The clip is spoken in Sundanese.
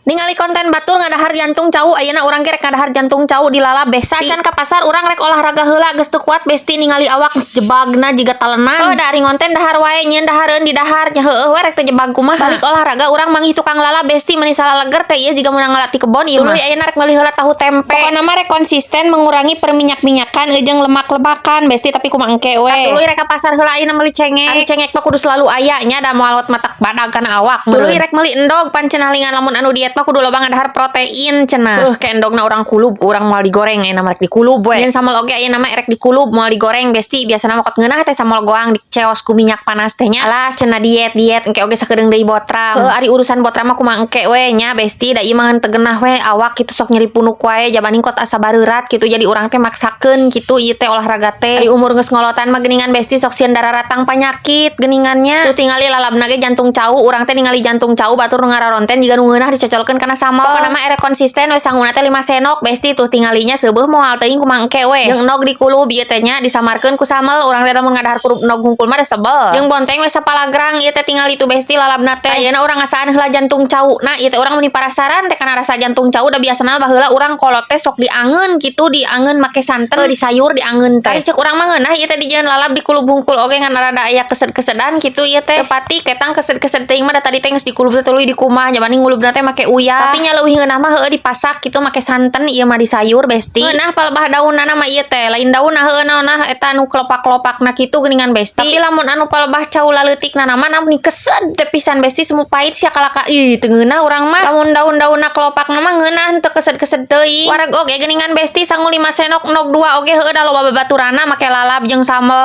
Ningali konten batur ngadahar jantung cau, ayeuna urang ge rek ngadahar jantung cau dilalap, Besti. Saacan ka pasar, urang rek olahraga heula, geus teu kuat, Besti, ningali awak geus jebagna jiga talenan. Oh, da ari ngonten dahar wae, nyieun dahareun di dahar nya, heueuh we rek teu jebag kumaha. Balik olahraga, urang manggih tukang lalap, Besti, meuni salaleger teh ieu, jiga meunang ngala ti kebon ieu mah. Tuluy ayeuna rek meuli heula tahu tempe. Pokona mah rek konsisten mengurangi perminyak-minyakan jeung lemak-lemakan, Besti, tapi kumaha engke we. Tuluy rek ka pasar heula, ayeuna meuli cengek. Ari cengek mah kudu selalu aya nya, da moal matak badag kana awak. Tuluy rek meuli endog, pan cenah lingan lamun anu diet mah kudu loba ngadahar protein cenah. Ke endogna urang kulub, urang moal digoreng, ayeuna mah rek dikulub we. Jeung sambal oge ayeuna mah erek dikulub, moal digoreng, Besti. Biasana mah kot ngeunah teh sambal goang diceos ku minyak panas teh nya. Alah, cenah diet diet, engke oge sakedeung deui botram. Heuh, ari urusan botram mah kumaha engke we nya, Besti, da ieu mah teu geunah we awak kitu, sok nyeri punuk wae jabaning kot asa bareurat kitu, jadi urang teh maksakeun kitu ieu teh olahraga teh. Ari umur geus ngolotan mah geuningan, Besti, sok sieun dararatang panyakit geuningannya. Tuh tingali lalabna ge jantung cau, urang teh ningali jantung cau batur nu ngararonten jiga nu ngeunah dicocolkeun kana sambal. Pokona mah erek konsisten we, sanguna teh 5 senok, Besti. Tuh tingalinya seubeuh moal teuing, kumaha engke we. Jeung endog dikulub ieu teh nya, disamarkeun ku sambal. Urang teh lamun ngadahar kulub endog hungkul mah da sebel. Jeung bonteng we sapalagrang ieu teh, tingali tuh, Besti, lalabna teh. Ayeuna urang ngasaan heula jantung cau. Nah, ieu teh urang meuni parasaran teh kana rasa jantung cau, da biasana baheula urang kolot teh sok diangeun kitu, diangeun make santen, di sayur diangeun teh. Ari cek urang mah ngeunah ieu teh dijieun lalap dikulub hungkul oge, ngan rada aya kesed-kesedan kitu ieu teh. Tepati ketang kesed-kesed teuing mah, da tadi teh geus dikulub teh tuluy dikumah jabaning ngulubna teh make uyah. Tapi nya leuwih ngeunah mah heueuh dipasak kitu make santen, ieu mah di sayur, Besti. Ngeunah palebah daunna mah ieu teh, lain daun heueuh naon eta anu kelopak-kelopakna kitu geuningan, Besti. Tapi lamun anu palebah cau laleutikna mah meni kesed teh pisan, Besti, semu pahit sia kalaka, ih teu ngeunah urang mah. Lamun daun-daunna kelopakna mah ngeunah, teu kesed-kesed teuing. Wareg oge geuningan, Besti, sangu 5 senok endog 2 oge heueuh, da loba babaturana make lalap jeung sambel.